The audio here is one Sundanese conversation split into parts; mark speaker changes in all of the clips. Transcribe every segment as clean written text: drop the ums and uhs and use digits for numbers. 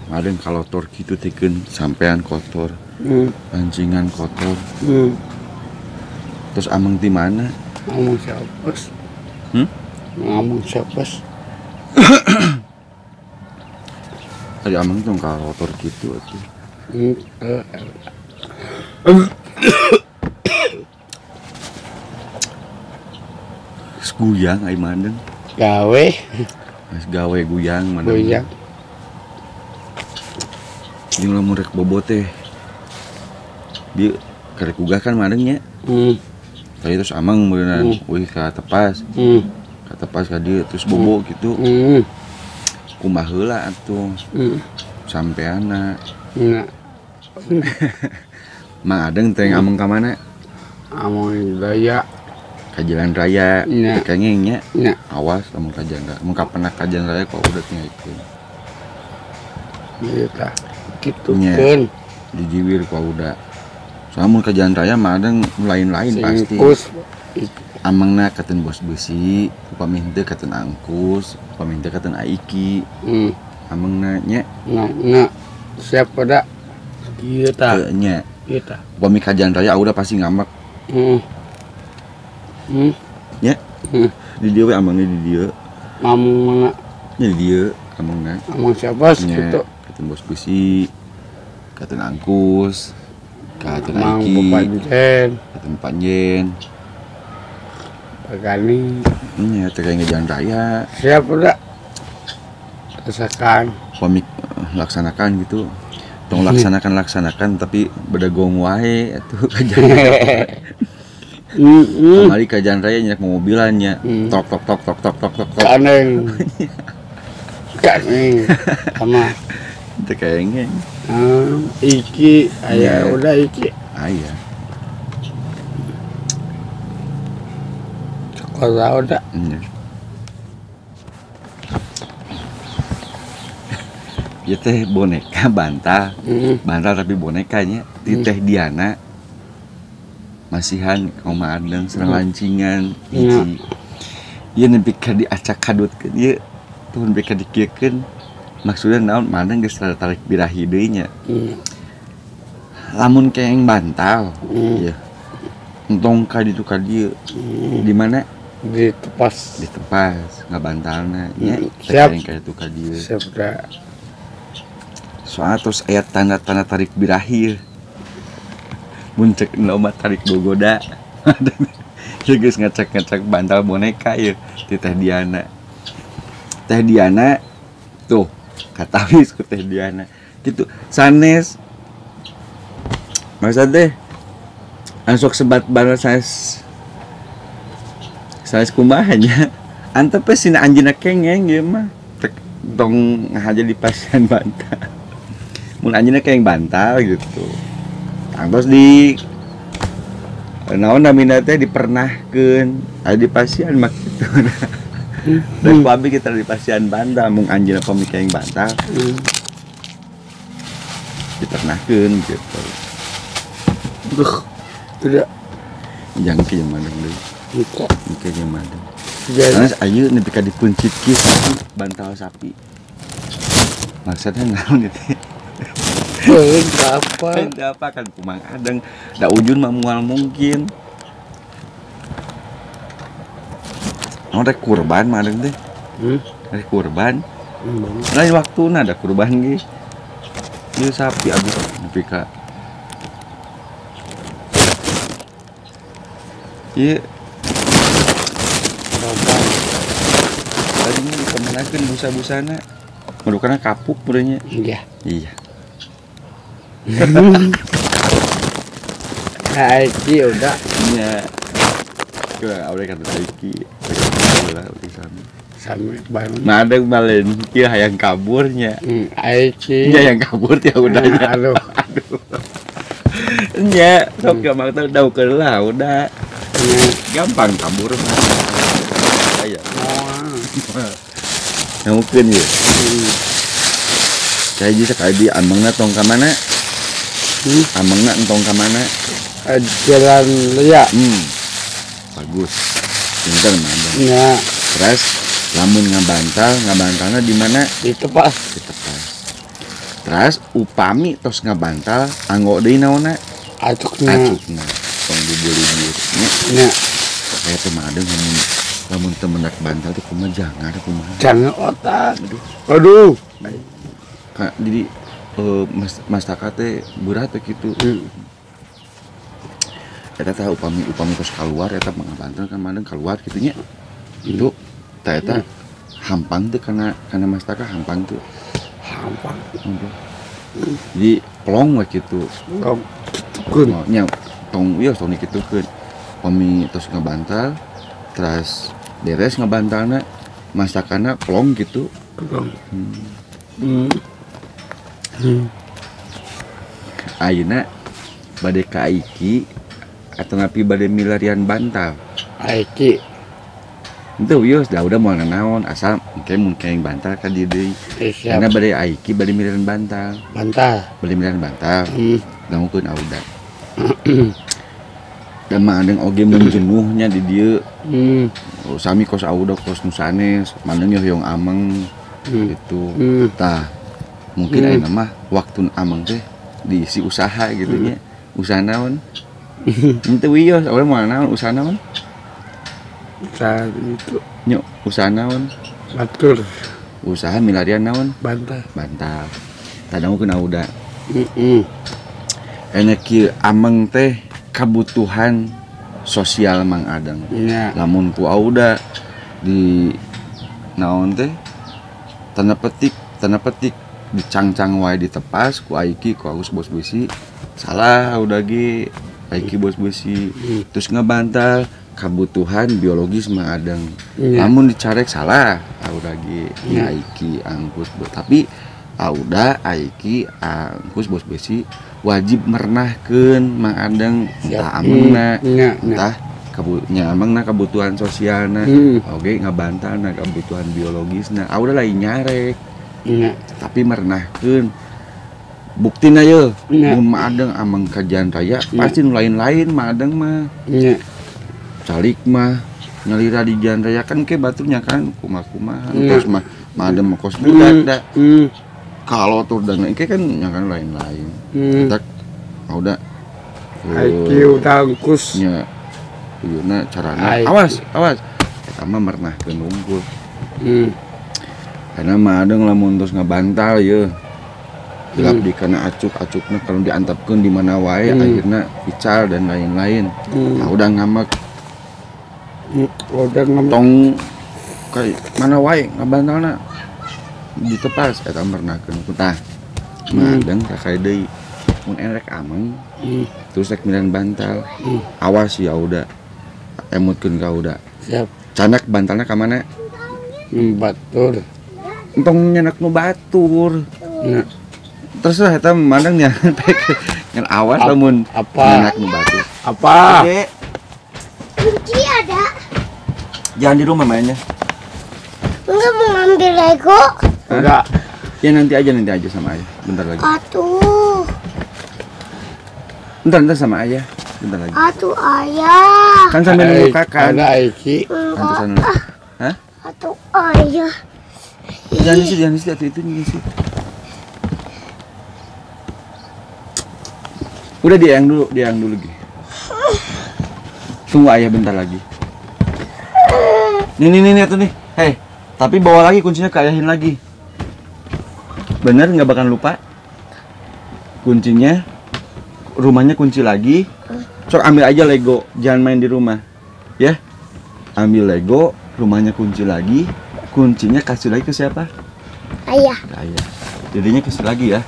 Speaker 1: Madeng kalotor kitu tikeun sampean kotor. Pancingan kotor. Terus ameng di mana?
Speaker 2: Ameng siapa? Ameng siapa?
Speaker 1: Tadi ameng tuh kalotor gitu atuh. Guyang ai madeng.
Speaker 2: Gawe.
Speaker 1: Mas gawe guyang madeng.
Speaker 2: Guyang.
Speaker 1: Jeung lamun rek bobo teh. Dieu karek gugah kan madeng nya. Tadi terus amang meureunana euy ka tepas. Ka tepas ka dieu terus bobo gitu. Kumaha heula atuh. Sampeana.
Speaker 2: Nya.
Speaker 1: Mang Adeng teh ameng ka mana?
Speaker 2: Ameng daya.
Speaker 1: Ka jalan raya, teu kenging nya. Awas lamun ka jalan raya, mun kapenak ka jalan raya kok udah tinggalkeun.
Speaker 2: Ieu tah kitu keun.
Speaker 1: Dijiwir ku udah. Soalnya mun ka jalan raya mah Adeng lain-lain pasti. Amengna katen bos besi, upami henteu katen angkus, upami henteu katen aiki. Amengna nya.
Speaker 2: Nah, siap pada ieu tah.
Speaker 1: Nya.
Speaker 2: Ieu tah.
Speaker 1: Upami ka jalan raya udah pasti ngambek. Ya. Di dieu we amangna di dieu.
Speaker 2: Amangna.
Speaker 1: Nya di dieu amangna.
Speaker 2: Amang siapa kitu?
Speaker 1: Katen bos besi, katen angkus, katen aiki, katen panjen.
Speaker 2: Pagani.
Speaker 1: Nya teh kayak jalan raya.
Speaker 2: Siap udah. Laksanakan.
Speaker 1: Komik laksanakan gitu. Tong laksanakan tapi bedagong wae atuh ka jalan raya. Kamari ka jalan raya nyerak mobilannya. Tok tok tok tok tok tok tok.
Speaker 2: Kaneng. Kaneng. Sama.
Speaker 1: Teu kayaknya.
Speaker 2: Iki aya udah iki.
Speaker 1: Aya.
Speaker 2: Sekolah udah.
Speaker 1: Ya teh boneka bantal. Bantal tapi bonekanya di teh Diana. Masihan Oma Adeng serang lancingan hiji. Ieu nepi ka diacak kadutkeun ieu tuh nepi ka dikieukeun. Maksudna naon Madeng geus tarik birahi deui nya. Lamun keeng bantal ieu. Entong ka ditu ka dieu. Di mana?
Speaker 2: Di tepas.
Speaker 1: Di tepas ngabantalna nya.
Speaker 2: Siap.
Speaker 1: Keeng ka ditu ka dieu.
Speaker 2: Siap da.
Speaker 1: Soalna terus aya tanda-tanda tarik birahi. Mun cek loma tarik gogoda. Ieu geus ngacak-ngacak bantal boneka ieu ti Teh Diana. Teh Diana tuh katawis ku Teh Diana. Kitu sanes. Maksud teh ansok sebat bantal sanes. Sanes kumaha nya. Antep we sina anjeunna kengeng ieu mah. Tek tong ngahaja di pasian bantal. Mun anjeunna kengeng bantal gitu. Terus di naon namina teh dipernahkeun aya di pasian mah kitu. Dan ku abi kita di pasian bantal mung anjeunna pami kenging bantal. Dipernahkeun gitu.
Speaker 2: Duh. Tidak.
Speaker 1: Jangki jeung madeng deui.
Speaker 2: Engke.
Speaker 1: Engke jeung madeng. Sanes ayeuna nepi ka dikuncit kieu sapi, bantal sapi. Maksudna naon ieu teh?
Speaker 2: Apa?
Speaker 1: Apa kan kumang Adeng da ujun mah moal mungkin. Naon rek kurban mah Adeng teh? Rek kurban. Lain waktuna da kurban ge. Ieu sapi abis nepi ka. Ieu tadi ini dikemenakeun busa-busana. Merukana kapuk meureunnya.
Speaker 2: Iya.
Speaker 1: Iya.
Speaker 2: Aiki udah.
Speaker 1: Iya. Kurang awalnya kata Aiki. Sami.
Speaker 2: Sami
Speaker 1: Nah, ada balen kieu hayang kaburnya.
Speaker 2: Aiki.
Speaker 1: Nya yang kabur teh udahnya.
Speaker 2: Aduh.
Speaker 1: Aduh. Nya, sok gak makta udah ukur lah, udah. Gampang kabur mah. Aya. Nyamukeun ieu. Kayak bisa kayak di amengna tong ka mana? Amengna entong ka mana?
Speaker 2: Jalan raya.
Speaker 1: Bagus. Pinter mah.
Speaker 2: Ya.
Speaker 1: Terus lamun ngabantal, ngabantalna di mana?
Speaker 2: Di tepas.
Speaker 1: Di tepas. Terus upami tos ngabantal anggo deui naonna?
Speaker 2: Acukna.
Speaker 1: Acukna. Tong dibulibur nya.
Speaker 2: Nya.
Speaker 1: Kayak teh mah adeng lamun teu mendak bantal teh kumaha jangar kumaha.
Speaker 2: Jangan otak.
Speaker 1: Aduh.
Speaker 2: Aduh.
Speaker 1: Ka, jadi mastaka teh berat teh kitu. Eta teh upami tos kaluar eta ngabantal kan mandeng kaluar kitu nya. Itu tah eta hampang teh kana mastaka hampang teh.
Speaker 2: Hampang.
Speaker 1: Jadi plong we kitu.
Speaker 2: Plong kitukeun.
Speaker 1: Oh, nya tong ieu tong dikitukeun. Upami tos ngabantal teras beres ngabantalna masakana plong gitu.
Speaker 2: Plong.
Speaker 1: Ayeuna bade ka Aiki atanapi bade milarian bantal.
Speaker 2: Aiki.
Speaker 1: Henteu wios da udah moal nanaon asal engke mun kenging bantal ka dieu deui. Karena bade Aiki bade milarian bantal.
Speaker 2: Bantal.
Speaker 1: Bade milarian bantal. Dangukeun Auda. Dan mandeng oge mun jenuhnya di dieu. Sami kos Auda kos nu sanes, mandeng hoyong ameng gitu. Tah, mungkin ayeuna mah waktu ameng teh diisi usaha gitu nya. Usaha naon? Henteu wios, Auda moal naon usaha naon?
Speaker 2: Usaha itu.
Speaker 1: Nyo, usaha naon?
Speaker 2: Batur.
Speaker 1: Usaha milarian naon?
Speaker 2: Bantal.
Speaker 1: Bantal. Tah dangukeun Auda. Enak kieu ameng teh kebutuhan sosial Mang Adeng.
Speaker 2: Ya.
Speaker 1: Lamun ku Auda di naon teh tanda petik dicangcang wae ditepas ku Aiki ku Agus bos besi salah Auda ge Aiki bos besi terus ngebantal kebutuhan biologis Mang Adeng.
Speaker 2: Ya.
Speaker 1: Lamun dicarek salah Auda ge ya. Aiki Angkus tapi Auda Aiki Angkus bos besi wajib merenahkeun Mang Adeng entah amengna entah nya amengna kebutuhan sosialna oge ngabantalna kebutuhan biologisna Auda lain nyarek tapi merenahkeun buktina ye mun Mang Adeng ameng ka jalan raya pasti nu lain-lain Mang Adeng mah calik mah nyalira di jalan raya kan ke baturnya kan kumaha-kumaha terus mah Mang Adeng mah kos budak da kalau tur dan engke kan yang kan lain-lain. Kita udah
Speaker 2: Aiki udah angkus.
Speaker 1: Nya. Ieu carana awas, awas. Eta mah merenahkeun unggul. Karena mah adeng lamun tos ngabantal ye. Gelap di kana acuk-acukna kalau diantepkeun di mana wae akhirna ical dan lain-lain. Nah, udah ngamek.
Speaker 2: Udah ngamek.
Speaker 1: Tong kayak mana wae ngabantalna ditepas eta merenahkeun tah. Madeng kakak deui mun erek ameng terus rek milan bantal. Awas ya udah emutkeun ka Auda.
Speaker 2: Siap.
Speaker 1: Canak bantalna ka mana?
Speaker 2: Batur.
Speaker 1: Entong nyanak nu batur. Terserah eta mandang nya ngan awas lamun nyanak nu batur.
Speaker 2: Apa?
Speaker 3: Kunci ada.
Speaker 1: Jangan di rumah mainnya.
Speaker 3: Enggak mau ngambil Lego.
Speaker 1: Enggak. Ya nanti aja sama ayah. Bentar lagi.
Speaker 3: Atuh.
Speaker 1: Bentar sama ayah. Bentar lagi.
Speaker 3: Atuh ayah.
Speaker 1: Kan sambil nunggu kakak.
Speaker 2: Ada Aiki.
Speaker 1: Hah?
Speaker 3: Atuh ayah.
Speaker 1: Jangan di situ, atuh itu di situ. Udah diang dulu Gi. Tunggu ayah bentar lagi. Nih atuh nih. Hei. Tapi bawa lagi kuncinya ke ayahin lagi. Bener nggak bakal lupa? Kuncinya, rumahnya kunci lagi. Sok ambil aja Lego, jangan main di rumah. Ya, ambil Lego, rumahnya kunci lagi. Kuncinya kasih lagi ke siapa?
Speaker 3: Ayah.
Speaker 1: Ke ayah. Jadinya kasih lagi ya.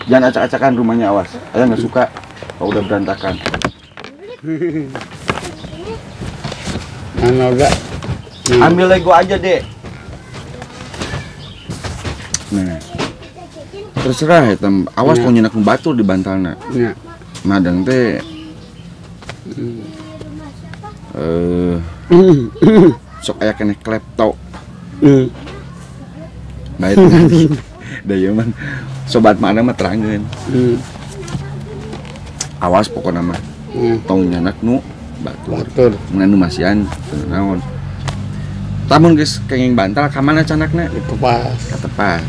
Speaker 1: Jangan acak-acakan rumahnya, awas. Ayah nggak suka kalau udah berantakan.
Speaker 2: Mana udah?
Speaker 1: Ambil Lego aja, Dek. Nah, terserah ya, awas kalau nyenak batu di bantalna. Madang teh sok aya keneh klepto. Baik. Da ieu mah sobat mana mah terangkeun. Awas pokona mah. Tong nyanak nu Batur.
Speaker 2: Batur.
Speaker 1: Mun anu masihan teu naon. Lamun geus kenging bantal ka mana canakna?
Speaker 2: Ditepas.
Speaker 1: Katepas.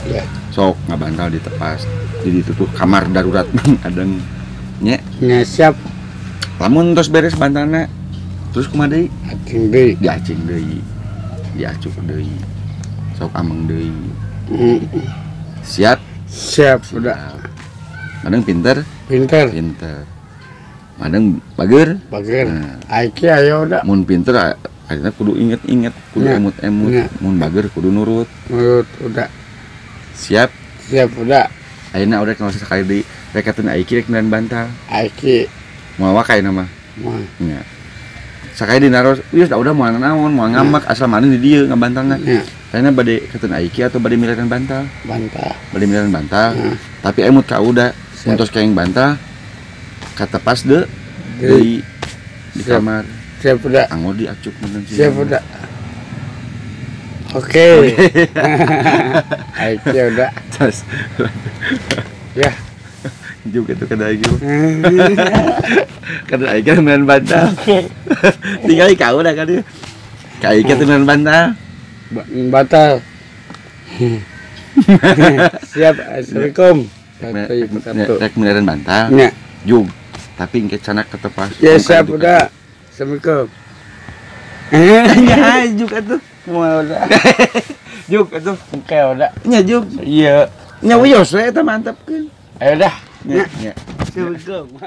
Speaker 2: Ya.
Speaker 1: Sok ngabantal ditepas. Jadi itu tuh kamar darurat Mang Adeng nya.
Speaker 2: Nya siap.
Speaker 1: Lamun tos beres bantalna terus kumaha deui?
Speaker 2: Acing deui.
Speaker 1: Diacing deui. Diacuk deui. Sok ameng deui. Siap?
Speaker 2: Siap udah.
Speaker 1: Madeng pinter?
Speaker 2: Pinter.
Speaker 1: Pinter. Madeng bager?
Speaker 2: Bager.
Speaker 1: Nah.
Speaker 2: Aiki ayo udah.
Speaker 1: Mun pinter akhirnya kudu inget-inget, kudu emut-emut. Mun bager kudu nurut.
Speaker 2: Nurut udah.
Speaker 1: Siap?
Speaker 2: Siap udah.
Speaker 1: Ayeuna udah kalau sekali di rekateun Aiki rek dan bantal.
Speaker 2: Aiki.
Speaker 1: Moal wakai nama.
Speaker 2: Moal.
Speaker 1: Nya. Sakali dinaros, geus da udah moal naon, moal ngambek asal maneh di dieu ngabantalna. Ayeuna bade kateun Aiki atau bade mileran bantal?
Speaker 2: Bantal.
Speaker 1: Bade mileran bantal. Tapi emut ka udah, mun tos kenging bantal katepas deui deui di kamar.
Speaker 2: Siap udah.
Speaker 1: Anggo diacuk meureun sih.
Speaker 2: Siap udah. Oke. Aiki udah.
Speaker 1: Terus.
Speaker 2: Ya.
Speaker 1: Juga tuh kada Aiki. Kada Aiki main bantal. Tinggal kau udah kan dia. Ka Aiki tuh main bantal.
Speaker 2: Bantal. Siap. Assalamualaikum.
Speaker 1: Rek mileran bantal.
Speaker 2: Nya.
Speaker 1: Jug. Tapi engke canak ketepas.
Speaker 2: Ya siap udah. Assalamualaikum.
Speaker 1: Ya jug atuh.
Speaker 2: Moal udah.
Speaker 1: Jug atuh.
Speaker 2: Oke udah.
Speaker 1: Nya jug.
Speaker 2: Iya.
Speaker 1: Nya wios we eta mantepkeun.
Speaker 2: Ayo dah.
Speaker 1: Nya.
Speaker 2: Assalamualaikum.